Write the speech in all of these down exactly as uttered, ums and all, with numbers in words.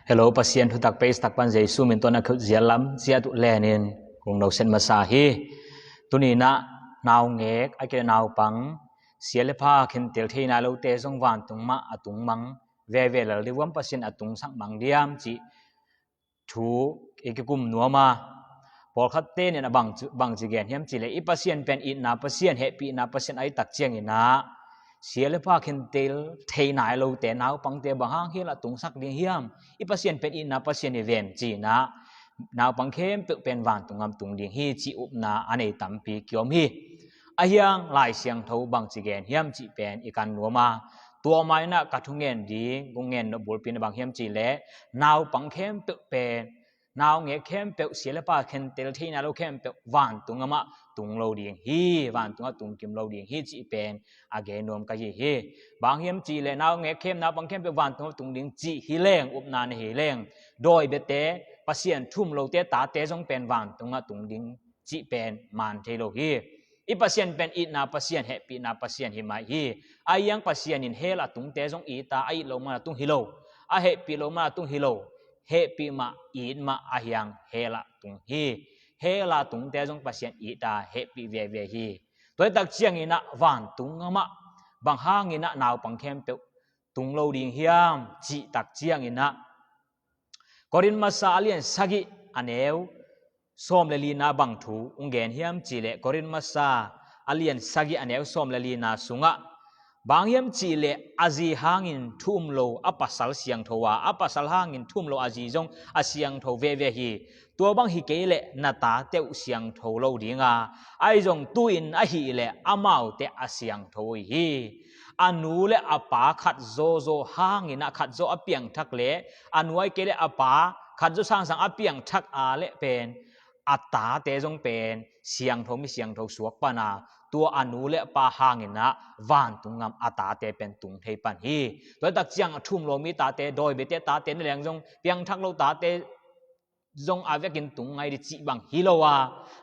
Hello, Pasian thutak page tak pan Jesu min tawh na khut zial lam ciat uh lenin kong noset masa hi. Tuni nah naungek a kei naupang sia le pha khentel thei nai lote zong vantung mah a tung mang veve lel ding uh hiam, Pasian a tungsak mang diam cih thu i kikum nuam a, pawlkhatte nin a bang ci, bang ci gen hiam cih leh i Pasian pen itna Pasian, hehpihna Pasian ahih tak ciangin ah sia le pha khentel thei nai lote, naupangte bang hang hell ah tungsak ding hiam? I Pasian pen itna Pasian hi ven ci-in ah naupang khempeuh pen vantung gam tung ding hi cih upna a nei tampi kiom hi. Ahi hang Lai Siangtho bang ci gen hiam cih pen i kan nuam a, tua mah in ah ka thungen ding kong gen nop bulpi in ah bang hiam cih leh naupang khempeuh pen, naungek khempeuh, sia le pha khentel thei nai lo khempeuh vantung gam ah tung lo ding hi, vantung ah tung kim lo ding hi cih pen a gen nuam ka hi hi. Bang hiam cih leh naungek khempeuh, naupang khempeuh vantung ah tung ding cih hi leng, upna na hi leng, dawi biate, Pasian thu um lote tate zong pen vantung ah tung ding cih pen man thei lo hi. I Pasian pen itna Pasian, hehpihna Pasian hi mah hi. Ahi hang Pasian in hell ah tungte zong it a, a it loh man a tung hi lo, a hehpih loh man a tung hi lo, hehpih mah, it mah ahi hang hell ah tung hi. Hell ah tungte zong Pasian it a, hehpih veve hi. Tua ahih tak ciangin ah vantung gam ah bang hangin ah naupang khempeuh tung lo ding hiam cih tak ciangin ah Korin Masa a lian sagih a neu sawm le lina bang thu hong gen hiam cih leh, Korin Masa a lian sagih a neu sawm le lina sungah bang hiam cih leh a zi hangin thu um lo a pasal siangtho a, a pasal hangin thu um lo a zi zong a siangtho veve hi. Tua bang hi kei leh na tate uh siangtho lo ding a, ahi zong tu-in ahih leh amaute a siangtho uh hi. A nu le a pa khat zawzaw hangin ah, khat zaw a piangthak leh, a nu ahih kei leh a pa khat zaw sangsang a piangthak a leh pen a tate zong pen siangtho, mi siangtho suak pan a, tua a nu le a pa hangin ah vantung gam a tate pen tung thei pan hi. Tua ahih tak ciang a thu um lo mi tate, dawi biate tate, na leng zong piangthak lo tate zong a vekin tung ngai ding cih bang hi lo a,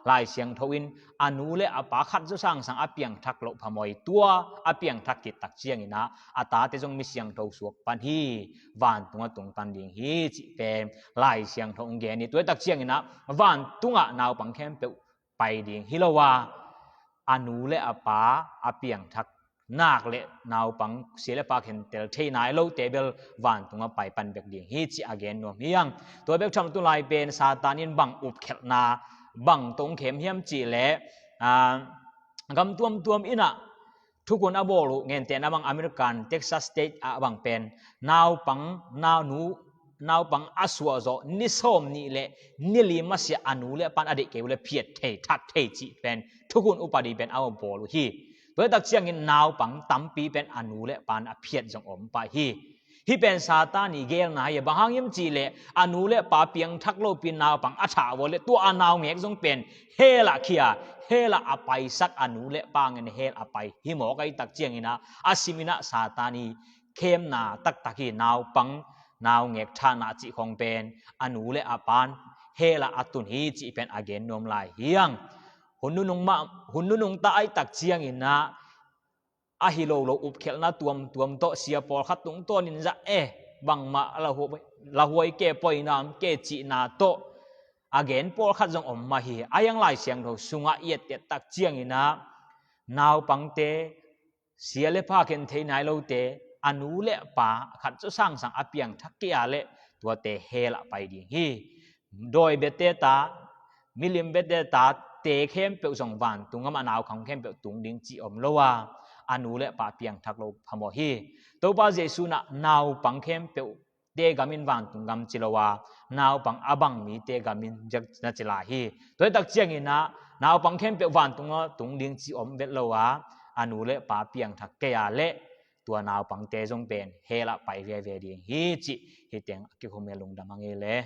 Lai Siangtho in a nu le a pa khat zaw sangsang a piangthak loh phamawh hi. Tua a piangthak khit tak ciangin ah a tate zong mi siangtho suak pan hi, vantung ah tung pan ding hi cih pen Lai Siangtho hong gen hi. Tua ahih tak ciangin ah vantung ah naupang khempeuh pai ding hi lo a, a nu le a pa a piangthak nak leh naupang sia le pha khentel thei nai lote bel vantung ah pai pan bek ding hi cih a gen nuam hi hang. Tua bek tham lo, tu lai pen Satan in bang upkhelhna, bang tawh hong khem hiam cih leh, aa, gam tuamtuam in ah thukhun a bawl uh, gentehna bang American Texas State ah bang pen naupang, nau nu, naupang a suah zawh ni sawm nih le ni li masiah a nu le a pan a deih kei uh leh phiat thei, that thei cih pen thukhun upadi pen a bawl uh hi. Tua ahih tak ciangin naupang tampi pen a nu le a pan a phiat zong om pah hi. Hih pen Satan i geelna hi a, bang hang hiam cih leh a nu le a pa piangthak lopi naupang a thah uh leh tua a naungek zong pen hell ah khia, hell ah a paisak, a nu le a pa ngen hell ah pai hi mawk ahih tak ciangin ah, a simin ah Satan i khemna taktak hi. Naupang, naungek thahna cih khawng pen a nu le a pan hell ah a tun hi cih pen a gen nuam lai hi hang. Hun nunung mah, hun nunung ta ahih tak ciangin ah a hi lo lo upkhelhna tuamtuam tawh, sia pawlkhat tungtawnin zah e, bangmah la hu-, la huai ke, poi nam ke cihna tawh a gen pawlkhat zong om mah hi. Ahi hang Lai Siangtho sungah i et tak ciangin ah naupangte, sia le pha khen thei nai lote, a nu le a pa khat zaw sangsang a piangthak kei a leh tuate hell ah pai ding hi. Dawi biate ta, milim biate tate khempeuh zong vantung gam ah naupang khempeuh tung ding cih om lo a, a nu le a pa piangthak loh phamawh hi. Topa Jesu in ah naupang khempeuh te gam in vantung gam ci lo a, naupang a bang mite gam in na ci lai hi. Tua ahih tak ciangin ah naupang khempeuh vantung ah tung ding cih om vet lo a, a nu le a pa piangthak kei a leh tua naupangte zong pen hell ah pai veve ding hi cih hih teng a kikhum hi a, lungdam hang ei le.